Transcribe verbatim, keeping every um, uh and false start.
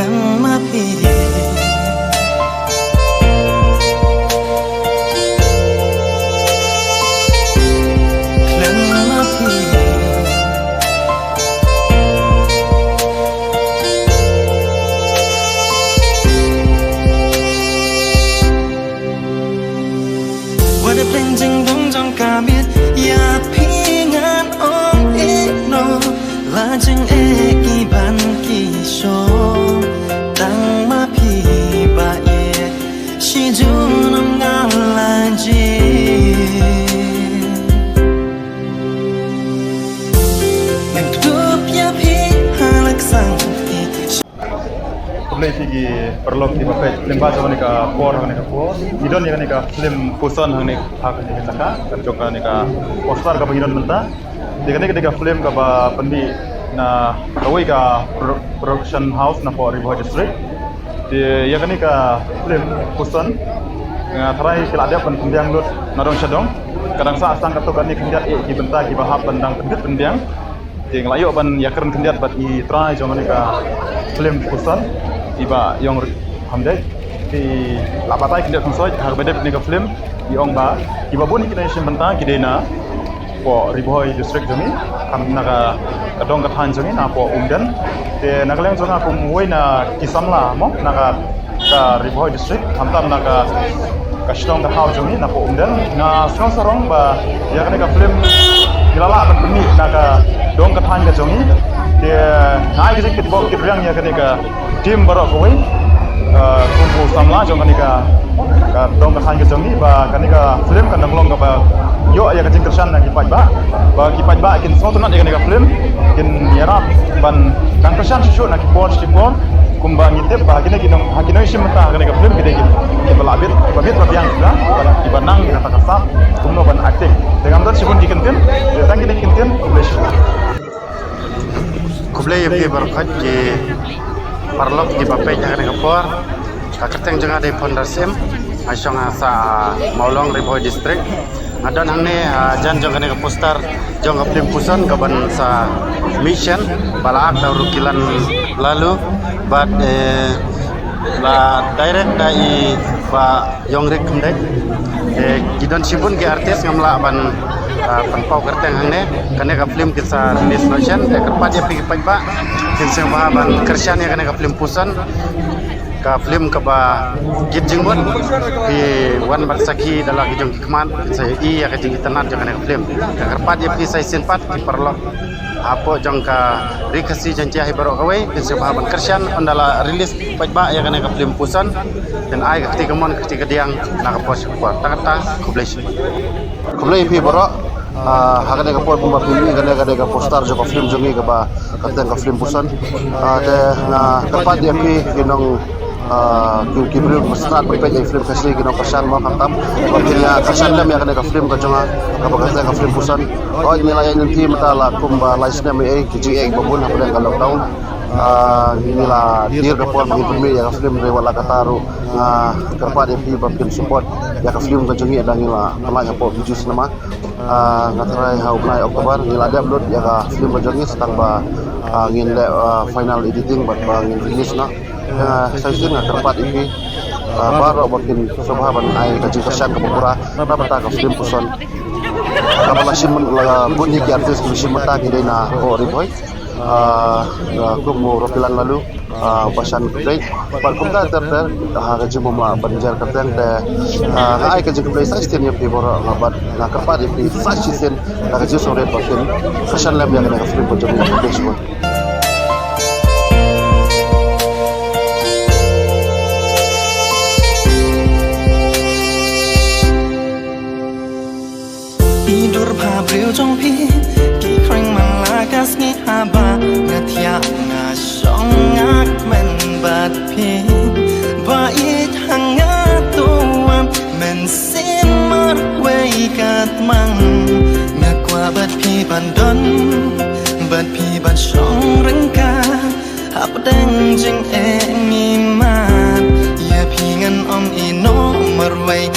Khlem ma phi. Khlem ma phi. Wat ïa pynjingdong jong ka miet ïa phi ngan ong ïehnoh, la jingeh ki ban ki shong, tang ma phi ba ïeit shi junom nga la jied. Ngan kdup ïa phi ha la ka sang phi. Khublei ïa phi ki paralok kiba peit lyngba jong kane ka por, ha kane ka por. Ngi don ïa kane ka film Puson hangne ha kane ka jaka, ka jong kane ka poster kaba ngi don mynta. Te kane ka dei ka film kaba pynmih na kawei ka pro-, production house na poh Ri Bhoi District. Te ïa kane ka film Puson nga tharai ki la dep ban pynbiang lut na dong sha dong. Ka dang sah tang katto katne khyndiat eh ki bynta kiba hap ban dang pynbit pynbiang. Te nga la ïoh ban ïakren khyndiat bad i trai jong kane ka film Puson, i Bah Ïongrit Khamdeit. Te la batai khyndiat kongsoit ha kaba dep kane ka film, i ong ba kiba bun ki nongshim bynta ki dei na poh Ri Bhoi District jong ngi, kham na ka, ka dong ka thaiñ jong ngi na poh Umden. Te na ka liang jong nga kum uwei na ki samla mo na ka ka Ri Bhoi District, khamtam na ka, ka shnong ka thaw jong ngi na poh Umden. Nga sngew sarong ba ïa kane ka film ngi la lah ban pynmih na ka dong ka thaiñ ka jong ngi. Te nga ai ka jingkitbok kitrwiang ïa kane ka team baroh kawei, eh, kum u samla jong kane ka, ka dong ka thaiñ ka jong ngi ba kane ka film kan dang long kaba ïoh ïa ka jingkyrshan na ki paidbah, ba ki paidbah kin sngewtynnat ïa kane ka film, kin ïarap ban dang kyrshan shuh shuh na ki por sha ki por. Kumba ngi tip ba ha kine ki nong, ha ki nongshim bynta ha kane ka film ki dei ki, kiba la bit, kiba bit ba biang shuh, kiba nang ki kata ka sap kumno ban acting. Te ngam don shibun ki kyntien, te tang kine ki kyntien, khublei shibun. Khublei ïa phi baroh ki paralok kiba peit ha kane ka por. Ka kyrteng jong nga dei Phondar Syiem, nga shong ha Sah Mawlong, Ri Bhoi District. Nga don hangne, ah, jan jong kane ka poster jong ka film Puson kaban sa mih shen, ba la act da u Rokilan Laloo bad, eh, la direct da i Bah Ïongrit Khamdeit. Eh, ki don shibun ki artist, ngam lah ban, ah, pynpaw kyrteng hangne. Kane ka film kin sa release noh shen, te kyrpad ïa phi ki paidbah kin sngewbha ban kyrshan ïa kane ka film Puson. Ka film kaba kit jingmut, phi wan bad sakhi da la ki jong ki khmat, phin sa ïohi ïa ka jingitynnat jong kane ka film. Nga kyrpad ïa phi sa shisien pat ki paralok hapoh jong ka Ri Khasi Jaiñtia hi baroh kawei, phin sngewbha ban kyrshan, ynda la release paidbah ïa kane ka film Puson, phin ai ka kti kamon ka kti kadiang na ka por sha ka por. Tang katta, khublei shibun. Khublei ïa phi baroh. Ah, ha kane ka por kumba phi ïohi kane ka dei ka poster jong ka film jong ngi kaba ka kyrteng ka film Puson. Ah, te nga kyrpad ïa phi ki nong, ah, ki, ki briew ba sngewtynnat ban peit ïa ki film Khasi, ki nongkyrshan mo khamtam, ba phin ïa kyrshan lem ïa kane ka film ka jong nga kaba ka kyrteng ka film Puson. Hooid, ngi la ïaid lynti mynta la kumba lai snem ei ei, ki jingeh kiba bun hapdeng ka lockdown. Ah, ngi la dier ka por ba ngin pynmih ïa ka film, hynrei wat la katta ruh nga kyrpad ïa phi ba phin support ïa ka film ka jong ngi, da ngi la pynlait hapoh Bijou Cinema. Ah, nga tharai ha u bnai October ngi la dep lut ïa ka film ka jong ngi, sa tang ba, ah, ngin leh, ah, final editing bad ba ngin release noh. Ah, sa shisien nga kyrpad ïa phi, ah, baroh ba phin sngewbha ban ai ka jingkyrshan kaba pura na bynta ka film Puson. Kaba la shim, la bun hi ki artist kiba shim bynta ki dei na poh Ri Bhoi. Ah, ah, kum u Rokilan Laloo, ah, Bah Shan Kdeit, bad kumta ter ter, ha ka jingbym lah ban jer kyrteng te, ah, nga ai ka jingkhublei sa shisien ïa phi baroh, nga bad nga kyrpad ïa phi sa shisien da ka jingsngewrit ba phin kyrshan lem ïa kane ka film ka jong ngi. Khublei shibun. I dur bhabriew jong phi ki khring man la ka sngi, haba nga thiah nga shong nga kmen bad phi. Ba ïeit ha nga to wan mynsiem marwei katba nga kwah bad phi ban don, bad phi ban shong ryngkat hapdeng jingeh ngi mat. Ïa phi ngan ym ïehnoh marwei.